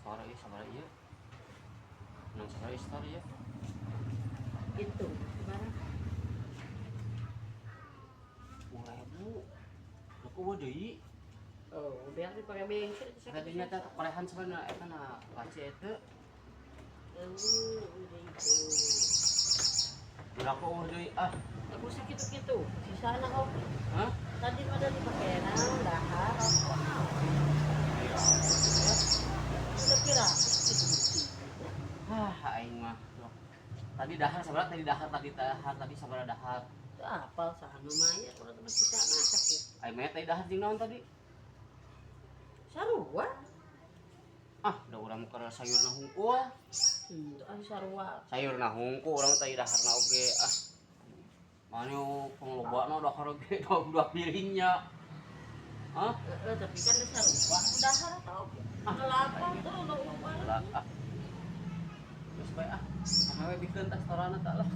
Setor ieu sabaraha ieu? Menang sabaraha ieu setor ieu? Itu barang. 10.000. Lah, kok euweuh deui? Oh, biar dipakai bensin. Tadinya teh korehan sebenarnya eta na laci eta. Oh, udah itu. Lah, kok euweuh deui ah? Aku sakit gitu. Sisa anak oke. Hah? Tadi pada dipakai naon dahar rokok naon. Iya. Udah kira gitu mesti. Ah, aing mah. Loh. Tadi dahar sabaraha tadi dahar tadi dahar tadi sabaraha dahar? Itu apal saha nu mayar udah teman sisa masak gitu. Aing mah tadi dahar jeung naon tadi? Sarua. Ah, da urang mah keur sayurna hungkul. Itu ah sarua. Sayurna hungkul urang tadi daharna oge ah. Mana panglobana dahar oge dua, dua piringnya. Hah? Eh, tapi kan ada sarua. Dahar atau oke. Ah, Kelapa tuh lo Lah ah. Geus bae ah. Nah, we bikeun tas torana tak lah.